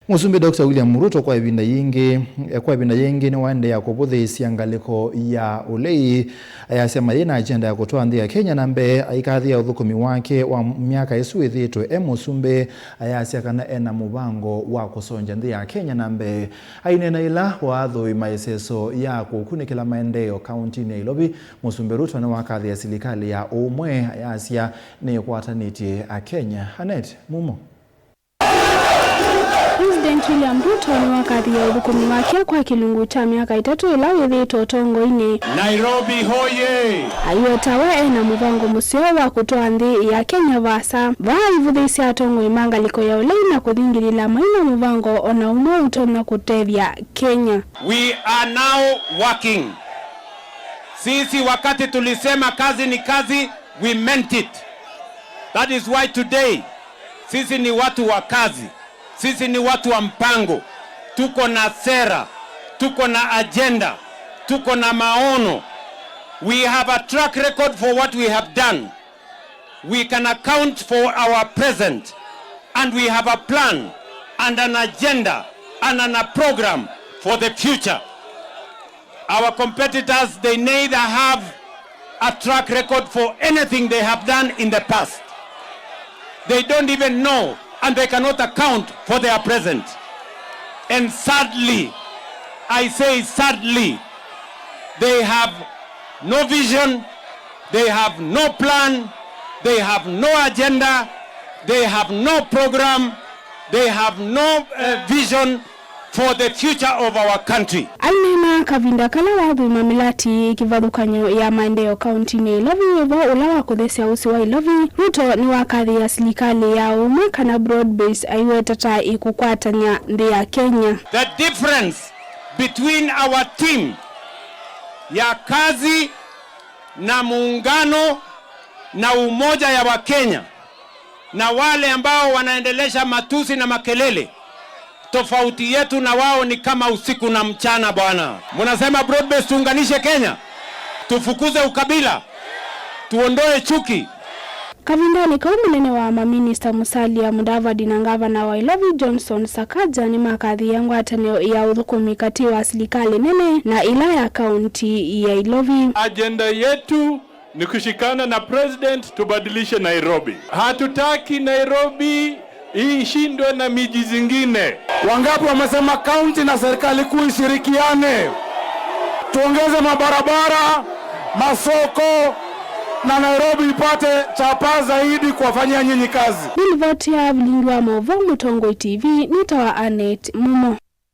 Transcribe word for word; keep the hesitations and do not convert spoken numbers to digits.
Mũsumbĩ Doctor William Ruto kwa ĩvinda yĩngĩ, eh, kwa ĩvinda yĩngĩ nĩwaendeea kũvũthĩĩsya ngalĩko ya ũlei, ayasya mayĩ na agenda ya kũtwaa nthĩ ya Kenya na mbee, aikathĩa ũthũkũmi wake wa myaka ĩsu ĩthĩĩtwe e mũsumbĩ, ayasya kana ena mũvango wa kũsongya nthĩ ya Kenya na mbee. Aineena ĩla waathũi maĩseso ya kũkunĩkĩla maendeeo kauntinĩ ya Ilovi, Mũsumbĩ Ruto nĩwakathĩa silikalĩ ya ũmwe, ayasya nĩĩkwatanĩtye Akenya. Annet Mumo. President William Ruto nĩwakathĩe ũthũkũmi wake kwa kĩlungu kya myaka ĩtatũ ĩla wĩthĩĩtwe ũtongoinĩ. Nairobi hoye! Aiweta we ena mũvango mũseo wa kũtwaa nthĩ ya Kenya vaasa, vaa aivũthĩĩsya atongoi ma ngalĩko ya ũlei na kũthingĩlĩla maina mũvango o na ũmwe ũtonya kũtethya Kenya. We are now working. Sisi wakati tulisema kazi ni kazi, we meant it. That is why today sisi ni watu wa kazi. Sisi ni watu wa mpango. Tuko na sera, tuko na agenda, tuko na maono. We have a track record for what we have done. We can account for our present, and we have a plan and an agenda and an, a program for the future. Our competitors, they neither have a track record for anything they have done in the past. They don't even know, and they cannot account for their present. And sadly, I say sadly, they have no vision, they have no plan, they have no agenda, they have no program, they have no, uh, vision for the future of our country. Aineena kavinda kala wathũima mĩlati kĩvathũkany'o ya maendeeo kauntinĩ ya Ilovi, wĩvo ũla wa kũthesya ũsĩ wa Ilovi, Ruto nĩwakathĩa silikalĩ ya ũmwe kana broad based aiweta ta ĩkũkwatany'a nthĩ ya Kenya. The difference between our team ya kazi na muungano na umoja ya Wakenya na wale ambao wanaendelesha matusi na makelele, tofauti yetu na wao ni kama usiku na mchana, bwana. Mnasema broad based tuunganishe Kenya, tufukuze ukabila, tuondoe chuki. Kavindanĩ kau, mũnene wa maminista Musalia Mudavadi na ngavana wa Ilovi Johnson Sakaja nĩmakathĩĩe ngwatanĩo ya ũthũkũmi katĩ wa silikalĩ nene na ĩla ya kaunti ya Ilovi. Agenda yetu ni kushikana na president tubadilishe Nairobi. Hatutaki Nairobi ishindwe na miji zingine. Wangapi wamesema kaunti na serikali kuu ishirikiane? Tuongeze mabarabara, masoko, na Nairobi ipate chapa zaidi kuwafanyia nyinyi kazi. Nĩ livoti ya vilingi wa maũvoo Mũtongoi T V, nĩtawa Annet Mumo.